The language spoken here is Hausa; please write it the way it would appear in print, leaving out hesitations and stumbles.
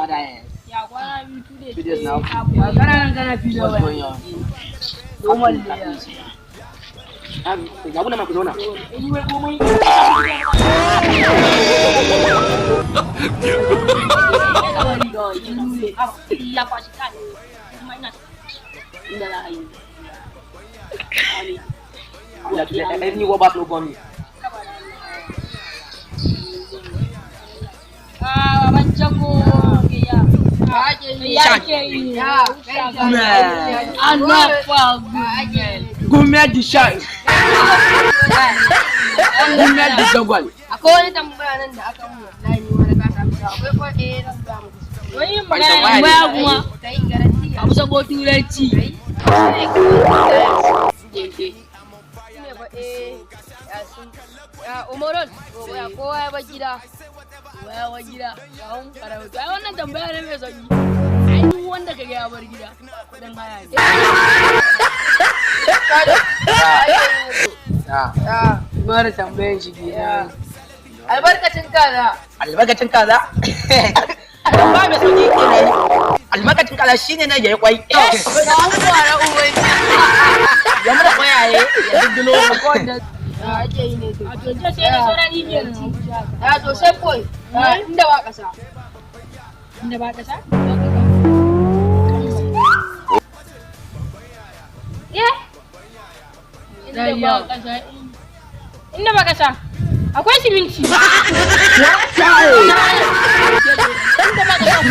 Days. Ya kwana biyu, 2 days. 2 days now. Ya kana nan kana filo. What's going on? Normal ne ya. Ga ma ku zauna. Wai komai. Ya kwashi kai. Kuma ina inda za a yi. Ya ni wa ba no gone. Ah, baban Jago. Ya. Ya ke yi. Ya. Ana fa Gumel di shan. Gumel di jagwal. Akwai wani tambaya nan da aka mun, wallahi ni wani kasa amsa. Akwai ko zan ba mu. Wani magana kuma. Kai garanti. Abu sabo turanci. Ne ba ya sun ya umarol gobe ya kowa ya bar gida. Waya wa gida. Kawun karauta. Ai wannan tambaya ne mai sauki. Ai duk wanda kaga ya bar gida kudin haya ne. Ya. Mara tambayan shi kenan. Albarkacin kaza. Albarkacin kaza. Ba mai sauki kenan. Albarkacin kaza shine na yayi kwai. Kawun kwara uban. Ya mura kwayaye ya duddulo. Ya ake yi ne to. A to je sai da sauran biyar. Ya to sai koi. Inda ba kasa. Inda ba kasa? Inda ba kasa. Inda ba kasa. Akwai siminti. Inda ba kasa.